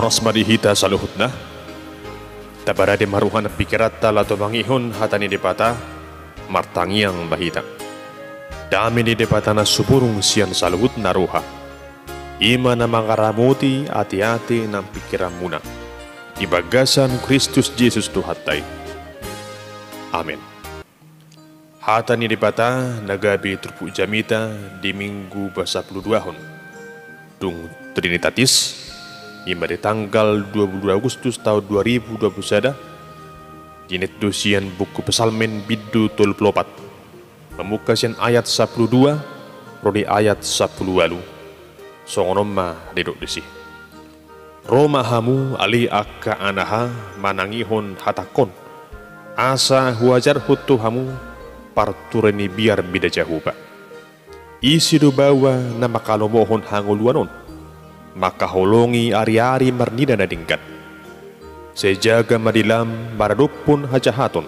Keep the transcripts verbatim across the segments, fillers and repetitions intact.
Horas ma di hita saluhutna. Taparade ma roha nang pingkiranta laho tumangihon hata ni Debata. Martangiang ma hita. Dame ni Debata na sumurung sian saluhutna roha, i ma na mangaramoti ateate nang pingkiranmuna di bagasan Kristus Jesus Tuhanta i. Amen. Hata ni Debata na gabe turpuk jamita di Minggu pasampuluduahon dung Trinitatis, i ma di tanggal dua puluh dua Agustus taon dua ribu dua puluh sada, dinet do sian buku Psalmen bindu tolu puluh opat, mamungka sian ayat sampuludua ro di ayat sampuluualu. Songon on ma didok disi. Ro ma hamu ale angka anaha manangihon hatangkon, asa huajarhon tu hamu parture ni biar mida Jahowa. Ise do baoa na mangkalomohon hangoluan on, mangkaholongi ariari marnida na denggan? Sai jaga ma dilam maradophon hajahaton,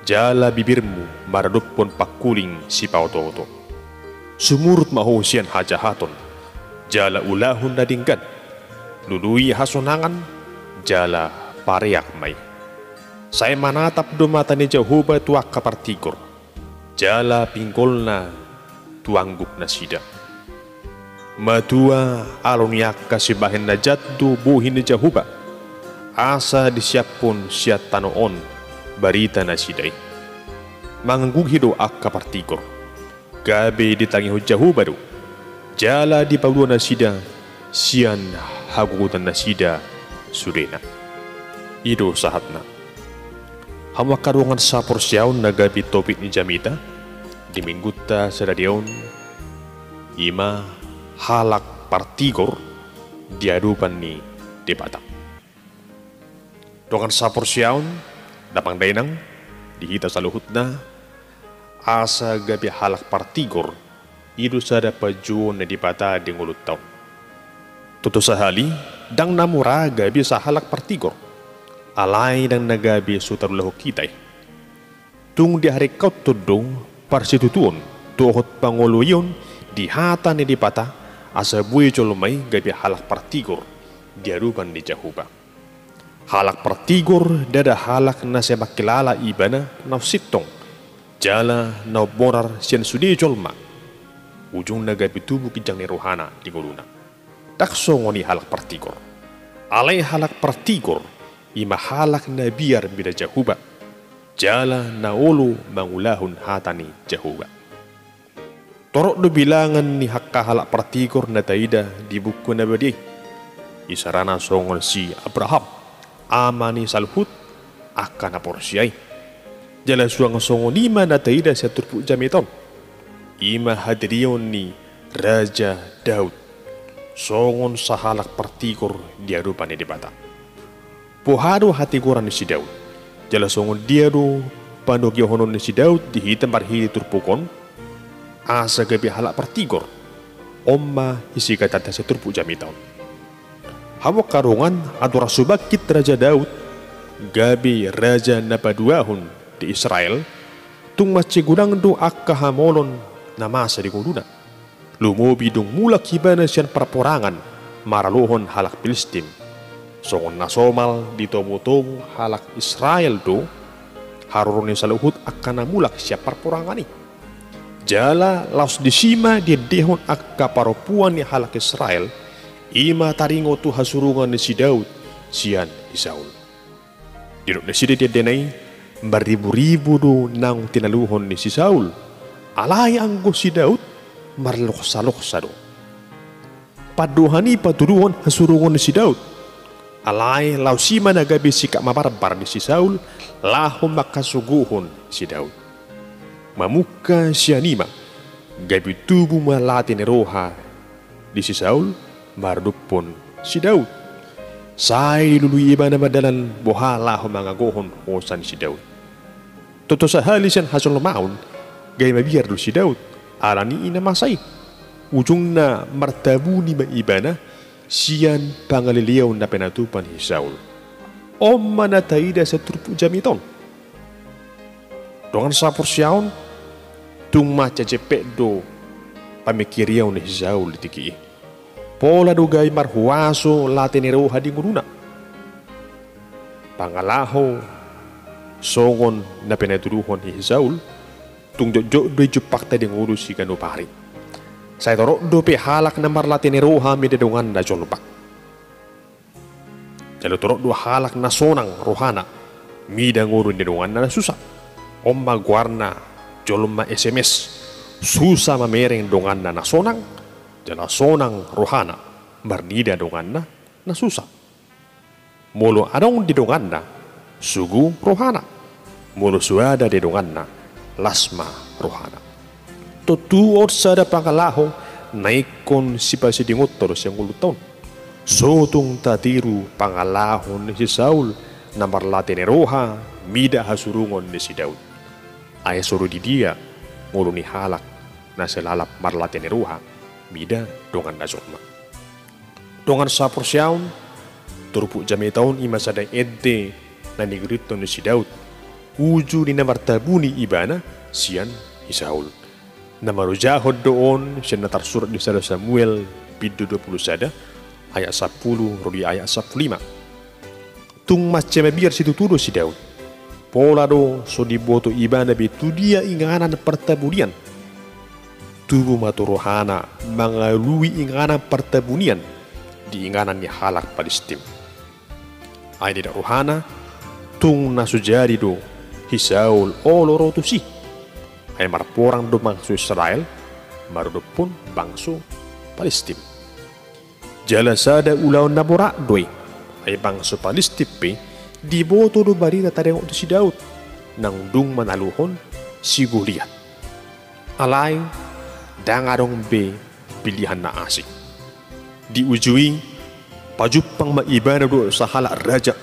jala bibirmu maradophon pangkuling sipaotooto. Sumurut ma ho sian hajahaton, jala ulahon na denggan. Lului hasonangan, jala pareak ma i. Sai manatap do mata ni Jahowa tu angka partigor, jala pinggolna tu angguk nasida. Matua alo ni angka sibahen na jat do bohi ni Jahowa, asa disiaphon sian tano on barita nasida i. Mangangguhi do angka partigor, gabe ditangihon Jahowa do, jala dipalua nasida sian hagogotan nasida sudena. I do sahatna. Hamu angka dongan saporseaon na gabe topik ni jamita di Minggunta sadari on, i ma halak partigor di adopan ni Debata. Dongan saporseaon, damang dainang, di hita saluhutna, asa gabe halak partigor, i do sada panjouon ni Debata di ngolunta on. Toto sahali, ndang na mura gabe sahalak partigor. Alai ndang na gabe so tarulahon hita i. Tung diharingkathonon do parsitutuon dohot pangoloion di hata ni Debata, asa boi jolma i gabe halak partigor di adopan ni Jahowa. Halak partigor ndada halak na sai mangkilala ibana naung sintong, jala na umbonar sian sude jolma. Ujungna gabe tubu ginjang ni rohana di ngoluna. Ndang songon i halak partigor. Alai halak partigor, i ma halak na biar mida Jahowa, jala na olo mangulahon hata ni Jahowa. Torop do bilangan ni angka halak partigor na taida di Buku na Badia i. Isarana songon si Abraham, ama ni saluhut angka na porsea i. Jala suang songon i ma na taida sian turpuk jamita on, i ma hadirion ni Raja Daud songon sahalak partigor di adopan ni Debata. Boha do hatigoran ni si Daud? Jala songon dia do panogihonon ni si Daud di hita marhite turpuk on, asa gabe halak partigor? On ma hisigatanta sian turpuk jamita on. Hamu angka dongan, andorang so bangkit Raja Daud gabe raja na paduahon di Israel, tung mansai godang do angka hamaolon na masa di ngoluna. Lumobi dung mulak ibana sian parporangan maralohon halak Pilistin. Songon na somal ditomutomu halak Israel do haroro ni saluhut angka na mulak sian parporangan i. Jala laos disi ma diendehon angka parompuan ni halak Israel, i ma taringot tu hasurungan ni si Daud sian si Saul. Didok nasida di endena i, marriburibu do naung tinaluhon ni si Saul, alai anggo si Daud marloksaloksa do. Pandohan i patuduhon hasurungon ni si Daud. Alai laos i ma na gabe sikap mabarbar ni si Saul laho manghasogohon si Daud. Mamungka sian i ma gabe tubu ma late ni roha di si Saul maradophon si Daud. Sai dilului ibana ma dalan boha laho mangagohon hosa ni si Daud. Toto sahali sian hajolmaon, gabe mabiar do si Daud ala ni na masa i. Ujungna martabuni ma ibana sian pangaleleon na pinatupa ni si Saul. On ma na taida sian turpuk jamita on. Dongan saporseaon, tung mansai jempek do pamingkirion ni si Saul di tingki i. Pola do gabe marhuaso late ni roha di ngoluna. Pangalaho songon na pinatuduhon ni si Saul, tung jotjot do i jumpangta di ngolu siganup ari. Sai torop dope halak na marlate ni roha mida donganna jolma. Jala torop do halak na sonang rohana mida ngolu ni donganna na susa. On ma goarna jolma S M S. Susa mamereng donganna na sonang, jala sonang rohana marnida donganna na susa. Molo adong di donganna, sugu rohana. Molo so ada di donganna, las ma rohana. Tontu on sada pangalaho na ingkon sipasidingonta do sian ngolunta on. So tung tatiru pangalaho ni si Saul na marlate ni roha mida hasurungon ni si Daud. Ai so ro di dia ngolu ni halak na sai lalap marlate ni roha mida donganna jolma. Dongan saporseaon, turpuk jamita on i ma sada ende na nigorithon ni si Daud, uju ni na martabuni ibana sian si Saul. Na manujahon do on sian na tarsurat di sada Samuel bindu dua pulu sada ayat sampulu ro di ayat sampulu lima. Tung mansai mabiar situtu do si Daud. Pola do so diboto ibana be tu dia inganan partabunian. Tubu ma tu rohana mangalului inganan partabunian di inganan ni halak Palistim. Ai didok rohana, tung na so jadi do si Saul olo ro tusi. Ai marporang do bangso Israel maruduphon bangso Palistim. Jala sada ulaon na borat do i, ai bangso Palistim pe diboto do barita taringot tu si Daud, nang dung manaluhon si Goliat. Alai ndang adong be pilihan na asing. Di uju i pajumpang ma ibana dohot sahalak raja,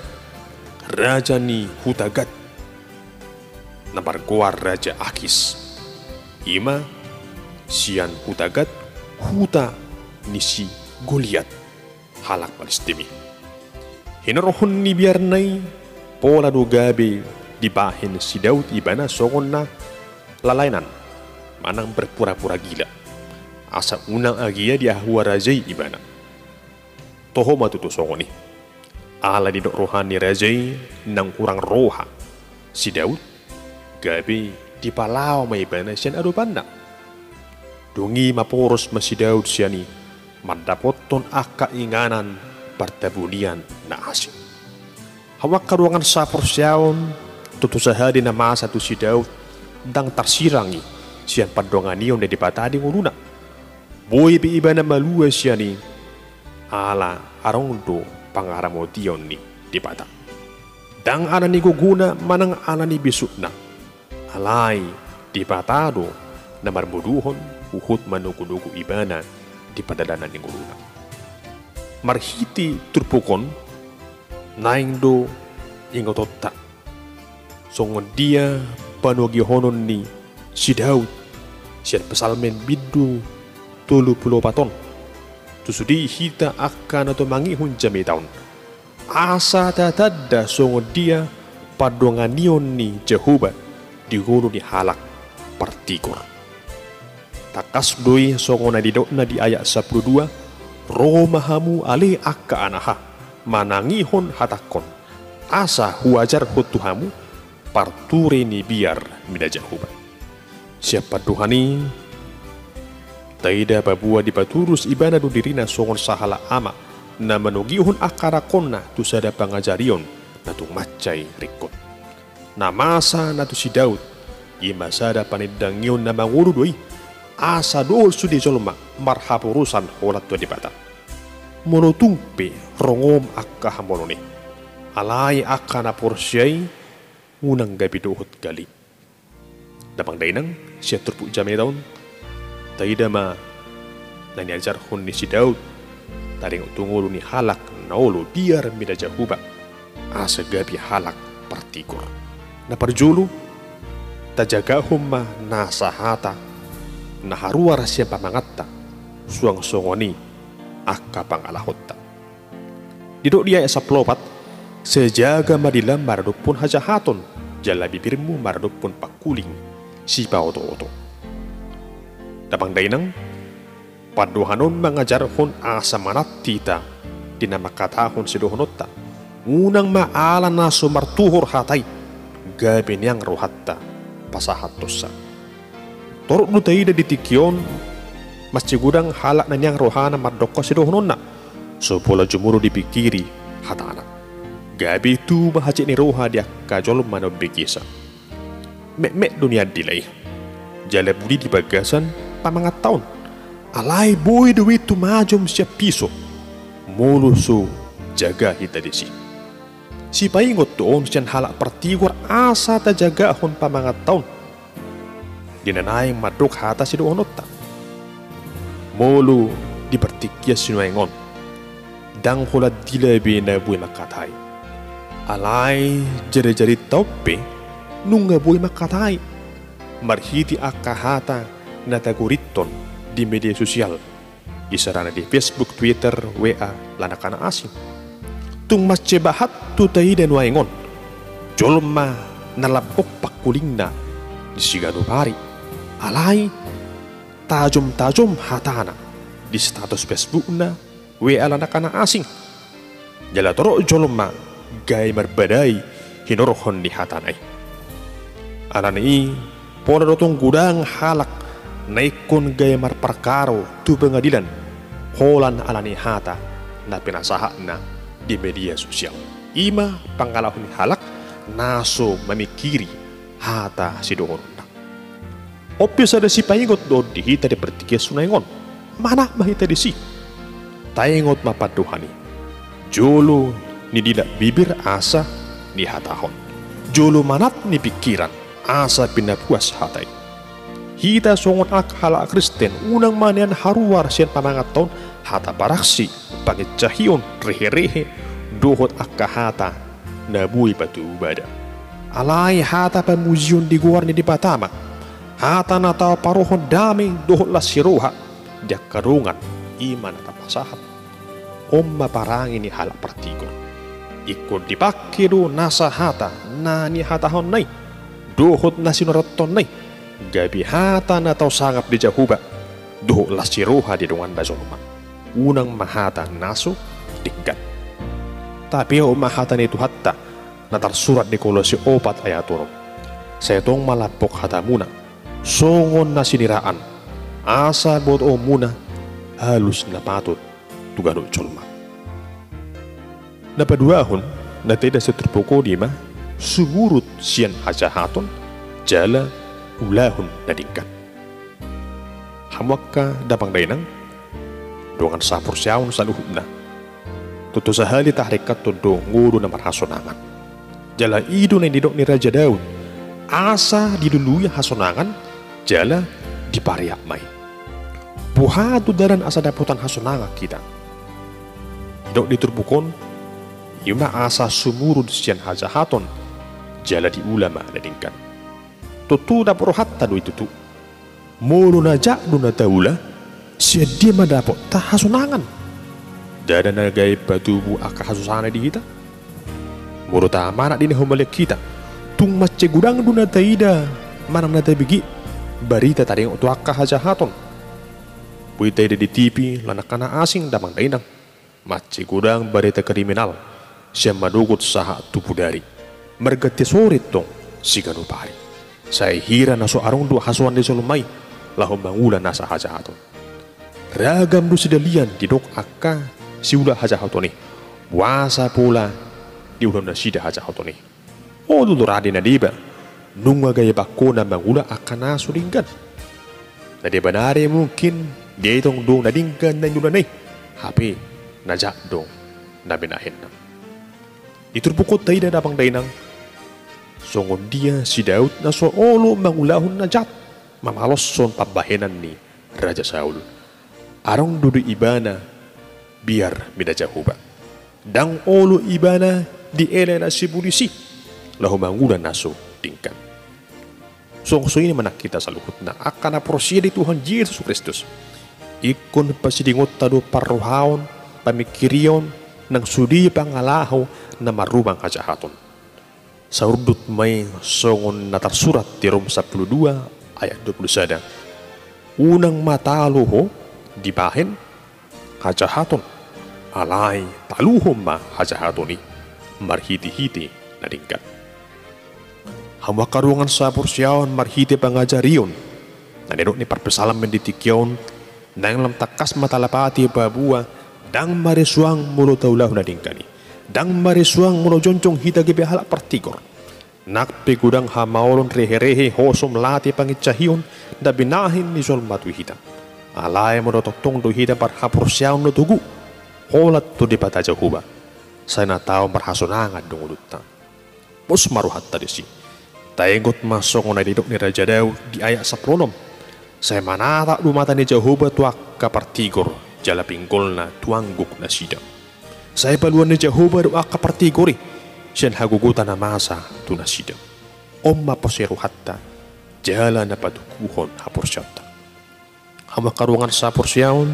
raja ni huta Gat, na margoar raja Akis. I ma sian huta Gat, huta ni si Goliat, halak Palistim i. Hinorhon ni biarna i, pola do gabe dibahen si Daud ibana songon na lalaenan manang berpura-pura gila, asa unang agia diahua raja i ibana. Toho ma tutu songon i. Ala didok roha ni raja i nang hurang roha si Daud, gabe dipalao ma ibana sian adopanna. Dung i maporos ma si Daud sian i mandapothon angka inganan partabunian na asing. Hamu angka dongan saporseaon, tontu sahali na masa tu si Daud ndang tarsirang i sian pandonganion ni Debata di ngoluna. Boi pe ibana malua sian i, ala adong do pangaramotion ni Debata. Ndang ala ni gogona manang ala ni bisukna, alai Debata do na marbodohon huhut manogunogu ibana di pardalanan ni ngoluna. Marhite turpuk on naeng do ingotonta songon dia panogihonon ni si Daud sian Psalmen bindu tolu pulu opat on. Tu sude hita angka na tumangihon jamita on, asa tatanda songon dia pandonganion ni Jahowa di ngolu ni halak partigor. Tangkas do i songon na nidokna di ayat sampulu dua, ro ma hamu ale angka anaha, manangihon hatangkon, asa huajarhon tu hamu parture ni biar mida Jahowa. Sian pandohan i taida paboa dipaturus ibana do dirina songon sahalak ama na manogihon angka anakkonna tu sada pangajarion na tung mansai ringkot. Na masa na tu si Daud, i ma sada panindangion na mangolu do i, asa dohot sude jolma marhaporusan holan tu Debata. Molo tung pe rongom angka hamolon i, alai angka na porsea i unang gabe dohot gale. Damang dainang, sian turpuk jamita on, taida ma na niajarhon ni si Daud taringot tu ngolu ni halak na olo biar mida Jahowa, asa gabe halak partigor. Na parjolo, tajagahon ma nasa hata na haruar sian pamanganta, suang songon i angka pangalahonta. Didok di ayat sampulu opat, sai jaga ma dilam maradophon hajahaton, jala bibirmu maradophon pangkuling sipaotooto. Damang dainang, Pandohan on mangajarhon asa manat hita di na mangkatahon sidohononta. Unang ma ala na so martuhor hata i, gabe neang rohanta pasahathonsa. Torop do taida di tingki on, mansai godang halak na neang rohana mandokkon sidohononna, so pola jumolo dipingkiri hatana. Gabe tubu ma hansit ni roha di angka jolma na umbegesa. Metmet do nian diala i, jala buni di bagasan pamanganta on. Alai boi do i tumajom sian piso, molo so jaga hita disi. Sipaingot do on sian halak partigor asa tajagahon pamanganta on di na naeng mandok hata sidohononta. Molo di partingkian sinuaeng on, ndang holan dila be na boi mangkatai. Alai jarijarinta on pe nunga boi mangkatai marhite angka hata na tagorithon di media sosial, isarana di Facebook, Twitter, W A, lanakan asing. Tung mansai bahat do taida nuaeng on jolma na lambok pangkulingna di siganup ari. Alai tajomtajom hatana di status Facebookna, W A lanakan asing. Jala torop jolma gabe marbadai hinorhon ni hatana i. Alani i, pola do tong godang halak na ingkon gabe marparkaro tu pengadilan holan alani hata na pinasahatna di media sosial. I ma pangalaho ni halak na so mamingkiri hata sidohononna. On pe sada sipaingot do on di hita di partingkian sinuaeng on. Manat ma hita disi. Taingot ma pandohan i. Jolo nidilak bibir asa nihatahon. Jolo manat ni pingkiran asa pinapuas hata i. Hita songon angka halak Kristen unang ma nian haruar sian pamanganta on hata paraksi, pangincahion, reherehe, dohot angka hata na boi patubu bada. Alai hata pamujion di goar ni Debata ma, hata na taparohon dame dohot las ni roha di angka dongan, i ma na tapasahat. On ma parange ni halak partigor. Ingkon dipangke do nasa hata na nihatahonna i dohot na sinuratonna i gabe hata na tau sangap di Jahowa dohot las ni roha di donganna jolma. Unang ma hata na so denggan. Tapeop ma hata ni Tuhanta na tarsurat di Kolose opat ayat onom. Sai tong ma lambok hatamuna songon na siniraan, asa botoonmuna alus na patut tu ganup jolma. Na paduahon na taida sian turpuk on i ma sumurut sian hajahaton jala ulahon na denggan. Hamu angka damang dainang, dongan saporseaon saluhutna, tontu sahali taringkathon do ngolu na marhasonangan. Jala i do na nidok ni Raja Daud, asa dilului hasonangan jala dipareak ma i. Boha do dalan asa dapotan hasonangan hita? Didok di turpuk on, i ma asa sumurut sian hajahaton jala diula ma na denggan. Tontu dapot rohanta do i tutu. Molo na jat do na taula, sian dia ma dapotta hasonangan? Ndada na gabe patubu angka hasusaan i di hita? Molo tamanat di na humaliang hita, tung mansai godang do na taida manang na tabege barita taringot tu angka hajahaton. Boi taida di T V, lanakan na asing, damang dainang. Mansai godang barita kriminal sian manogot sahat tu bodari. Marganti sore tong siganup ari. Sai hira na so adong do hasoan ni jolma i laho mangula nasa hajahaton. Ragam do sidalian didok angka siula hajahaton i. Boasa pola diula nasida hajahaton i? Olo do rade na deba, nunga gabe bangkona mangula angka na so denggan. Na deba nari mungkin dietong do na denggan na niulana i, hape na jat do na binahenna. Di turpuk on taida damang dainang, songon dia si Daud na so olo mangulahon na jat, mamaloshon pambahenan ni Raja Saul. Adong do di ibana biar mida Jahowa. Ndang olo ibana dielaela sibolis i laho mangula na so denggan. Songon songon i ma nang hita saluhutna angka na porsea di Tuhan Jesus Kristus. Ingkon pasidingonta do parrohaon, pamingkirion, nang sude pangalaho na marrumang hajahaton. Saurdut ma i songon na tarsurat di Rom sampulu dua ayat dua pulu sada. Unang ma talu ho, dibahen hajahaton, alai taluhon ma hajahaton i marhitehite na denggan. Hamu angka dongan sahaporseaon, marhite pangajarion na nidok ni parpsalmen di tingki on, naeng lam tangkas ma talapati paboa, ndang maresuang molo taulahon na denggan i, ndang maresuang molo jongjong hita gabe halak partigor. Nang pe godang hamaolon, reherehe, hosom, late, pangincahion na binahen ni jolma tu hita, alai molo tongtong do hita marhaporseaon na togu, holan tu Debata Jahowa, sai na tau marhasonangan do ngolunta. Pos ma rohanta disi. Taingot ma songon na nidok ni Raja Daud di ayat sampulu onom: Sai manatap do mata ni Jahowa tu angka partigor, jala pinggolna tu angguk nasida. Sai paluan ni Jahowa do angka partigor i sian hagogotan na masa tu nasida. On ma pos ni rohanta jala na patoguhon haporseaonta. Hamu angka dongan sahaporseaon,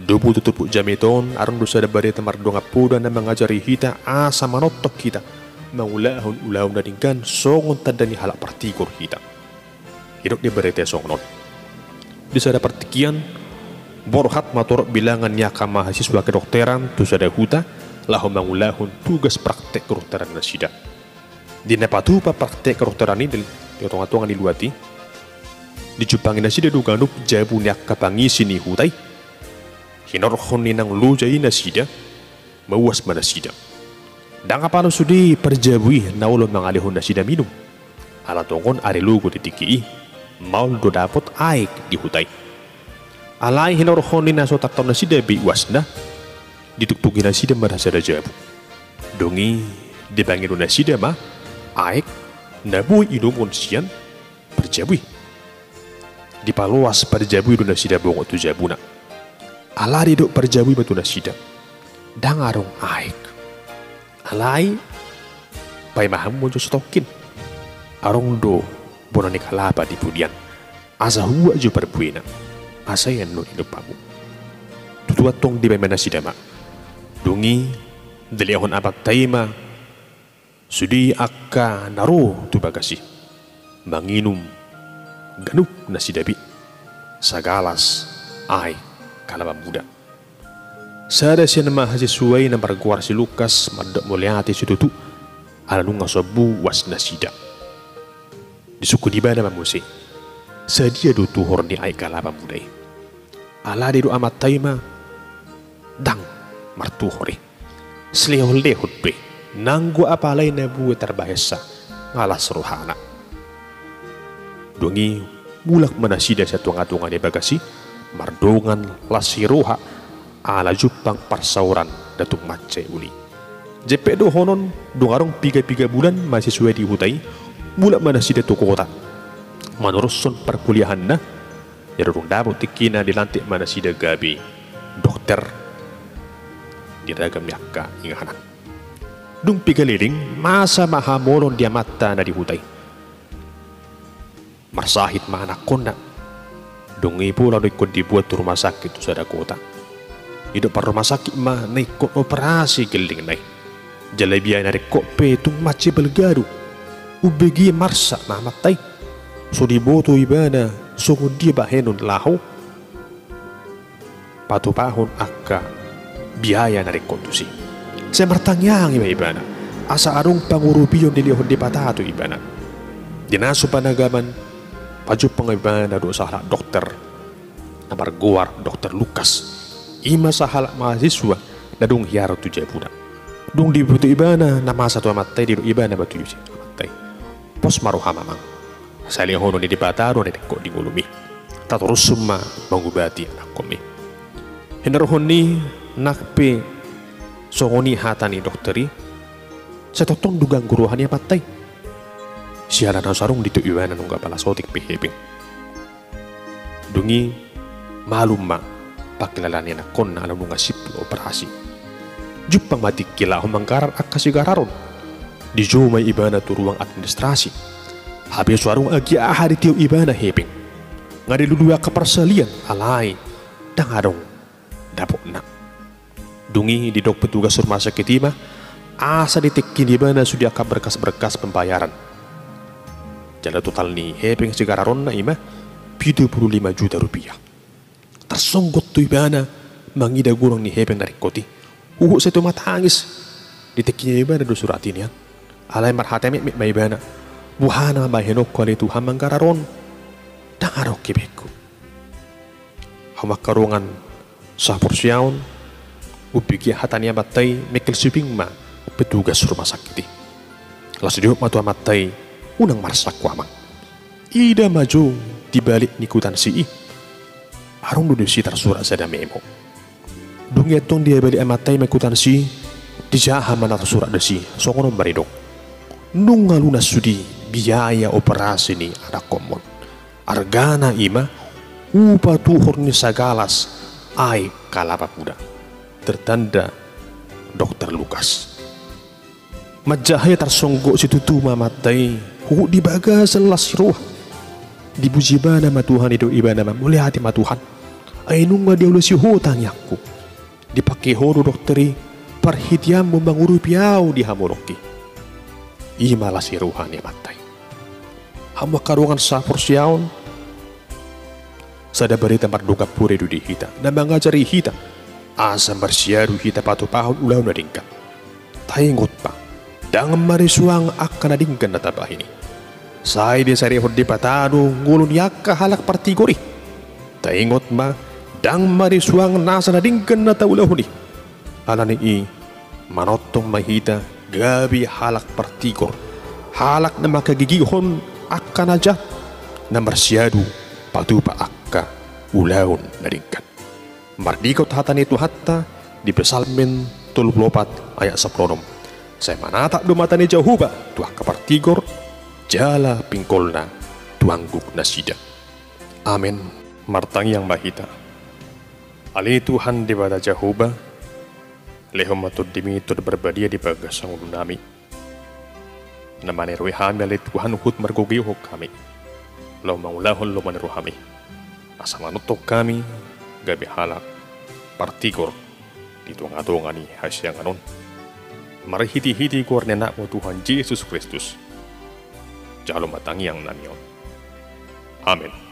tubu tu turpuk jamita on adong do sada barita mardongan poda na mangajari hita asa manongtong hita mangulahon ulaon na denggan songon tanda ni halak partigor hita. Didok di barita i songon on: Di sada partingkian, borhat ma torop bilangan ni angka mahasiswa kedokteran tu sada huta laho mangulahon tugas praktek kedokteran nasida. Di na patupa praktek kedokteran i di tongatonga ni luat i, dijumpangi nasida do ganup jabu ni angka pangisi ni huta i. Hinorhon ni naung loja i nasida, mauas ma nasida. Ndang apala sude parjabu i na olo mangalehon nasida minum, ala tongon ari logo di tingki i, maol do dapot aek di huta i. Alai hinorhon ni na so tartaon nasida be uasna, ditugtugi nasida ma sada jabu. Dung i dipangido nasida ma aek na boi inumon sian parjabu i. Dipaloas parjabu i do nasida bongot tu jabuna. Alai didok parjabu i ma tu nasida: Ndang adong aek. Alai paima hamu jo satongkin. Adong do bona ni kalapa di pudian. Asa hubuat jo parbuena, asa i annon inum hamu. Tutu antong dibahen ma nasida ma. Dung i dilehon amanta i ma sude angka na ro tu bagas i manginum ganup nasida be sagalas aek kalapa muda. Sada sian mahasiswa i na margoar si Lukas mandok mauliate situtu ala nunga sombu uas nasida. Disungkun ibana ma muse: Sadia do tuhor ni aek kalapa muda i? Alai didok amanta i ma: Ndang martuhor i. Silehonlehon pe, nanggo apala i na bue tarbahensa, nga las rohana. Dung i mulak ma nasida sian tongatonga ni bagas i mardongan las ni roha ala jumpang parsaoran na tung mansai uli. Jempek dohonon, dung adong pigapiga bulan mahasiswa i di huta i, mulak ma nasida tu kota manurushon parkuliahanna. Jadi dung dapot tingkina dilantik ma nasida gabe dokter di ragam ni angka inganan. Dung piga leleng, masa ma hamaolon di amanta na di huta i. Marsahit ma anakkonna. Dung i pola do ingkon diboan tu rumah sakit tu sada kota. Didok parrumah sakit ma na ingkon operasi gellengna i. Jala biaya na ringkot pe tung mansai balga do. Umbege marsak ma amanta i. So diboto ibana songon dia bahenon laho patupahon angka biaya na ringkot tusi. Sai martangiang ma ibana asa adong pangurupion dilehon Debata tu ibana. Di na so panagaman, pajumpang ibana do sahalak dokter na margoar dokter Lukas. I ma sahalak mahasiswa na dung hiaru tu jabuna. Dung diboto ibana na masa tu amanta i, didok ibana ma tu amanta i: Pos ma roham, amang. Sai lehonon ni Debata do na ringkot di ngolumi. Tatorushon ma mangubati anakkonmi. Hinorhon ni nang pe songon i hata ni dokter i, sai tongtong do ganggu roha ni amanta i. Siala na so adong ditiop ibana nunga pala saotik pe hepeng. Dung i malum ma pangkilalaan ni anakkonna ala nunga sip operasi. Jumpang ma tingki laho manggarar angka sigararon. Dijou ma ibana tu ruang administrasi. Hape so adong agia aha ditiop ibana hepeng. Nga dilului angka parsalian, alai ndang adong dapotna. Dung i didok petugas rumah sakit i ma asa ditengkin ibana sude angka berkas-berkas pembayaran. Jala total ni hepeng sigararonna i ma pitu pulu lima juta rupiah. Tarsonggot do ibana mangida godang ni hepeng na ringkot i. Huhut sai tumatangis. Ditingki ibana do surat i nian. Alai marhata metmet ma ibana: Boha nama bahenonku ale Tuhan manggarar on? Ndang adong hepengku. Hamu angka dongan sahaporseaon, umbege hata ni amanta i, Michael Sibing ma petugas rumah sakit i. Laos didok ma tu amanta i: Unang marsak ho amang. Ida ma jo di balik ni kutansi i. Adong do disi tarsurat sada memo. Dung i antong diabali amanta i ma kutansi i, dijaha ma na tarsurat disi, songon on ma didok: Nunga lunas sude biaya operasi ni anakkonmon. Argana i ma upa tuhor ni sagalas aek kalapa muda. Tertanda Dokter Lukas. Manjaha i tarsonggot situtu ma amanta i, huhut di bagasan las ni roha. Dipuji ibana ma Tuhan, didok ibana ma: Mauliate ma Tuhan. Ai nunga dialusi ho tangiangku. Dipangke ho do dokter i parhiteanmu mangurupi au di hamu nangkin. I ma las ni roha ni amanta i. Hamu angka dongan sahaporseaon, sada barita mardongan poda do di hita, na mangajari hita asa marsiadu hita patupahon ulaon na denggan. Taingot ma, ndang marisuang angka na denggan na tabahen i. Sai disarihon Debata do ngolu ni angka halak partigor i. Taingot ma, ndang marisuang nasa na denggan na taulahon i. Alani i, manongtong ma hita gabe halak partigor, halak na manghagigihon angka na jat, na marsiadu patupa angka ulaon na denggan. Mardikot hata ni Tuhanta di Psalmen tolu pulu opat ayat sampulu onom: Sai manatap do mata ni Jahowa tu angka partigor, jala pinggolna tu angguk nasida. Amen. Martangiang ma hita. Ale Tuhan Debata Jahowa, lehon ma TondiMi Tondi Parbadia di bagasan ngolunami, na maniroi hami, ale Tuhan, huhut margogoihon hami laho mangulahon lomo ni rohaMi, asa manongtong hami gabe halak partigor di tongatonga ni hasiangan on. Marhitehite goar ni AnakMu Tuhan Jesus Kristus, jalo ma tangiangnami on. Amen.